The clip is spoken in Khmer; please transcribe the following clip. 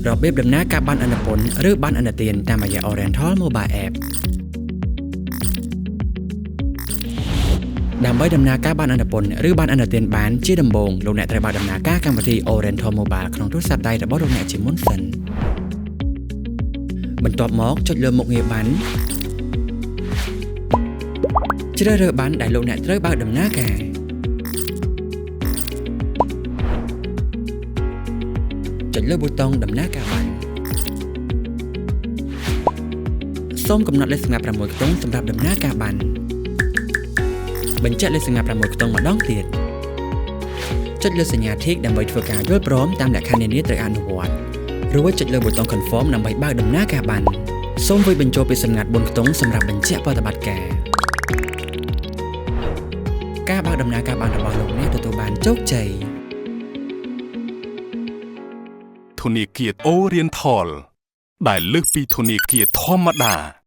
របៀបដំណើរការប័ណ្ណឥណពន្ធឬប័ណ្ណឥណទានតាមរយៈ Oriental Mobile App។ ដើម្បីដំណើរការប័ណ្ណឥណពន្ធឬប័ណ្ណឥណទានបានជាដំបូងលោកអ្នកត្រូវបើកដំណើរការកម្មវិធី Oriental Mobile ក្នុងទូរស័ព្ទដៃរបស់លោកអ្នកជាមុនសិនបន្ទាប់មកចុចលើមុខងារប័ណ្ណជ្រើសរើសប័ណ្ណដែលលោកអ្នកត្រូវបើកដំណើរការចុចលើប៊ូតុងដំណើរការប័ណ្ណសូមកំណត់លេខសម្ងាត់6ខ្ទង់សម្រាប់ដំណើរការប័ណ្ណបញ្ជាក់លេខសម្ងាត់6ខ្ទង់ម្ដងទៀតចុចលើសញ្ញា tick ដើម្បីធ្វើការយល់ព្រមតាមលក្ខខណ្ឌនានាត្រូវអនុវត្តរួចចុចលើប៊ូតុង confirm ដើម្បីបើកដំណើរការប័ណ្ណសូមវាយបញ្ចូលពាក្យសម្ងាត់4ខ្ទង់សម្រាប់បញ្ជាក់ប្រតិបត្តិការការបើកដំណើរការប័ណ្ណរបស់លោកអ្នកទទួលបានជោគជ័យ ធនាគារអូរៀនថលដែលលើសពីធនាគារធម្មតា។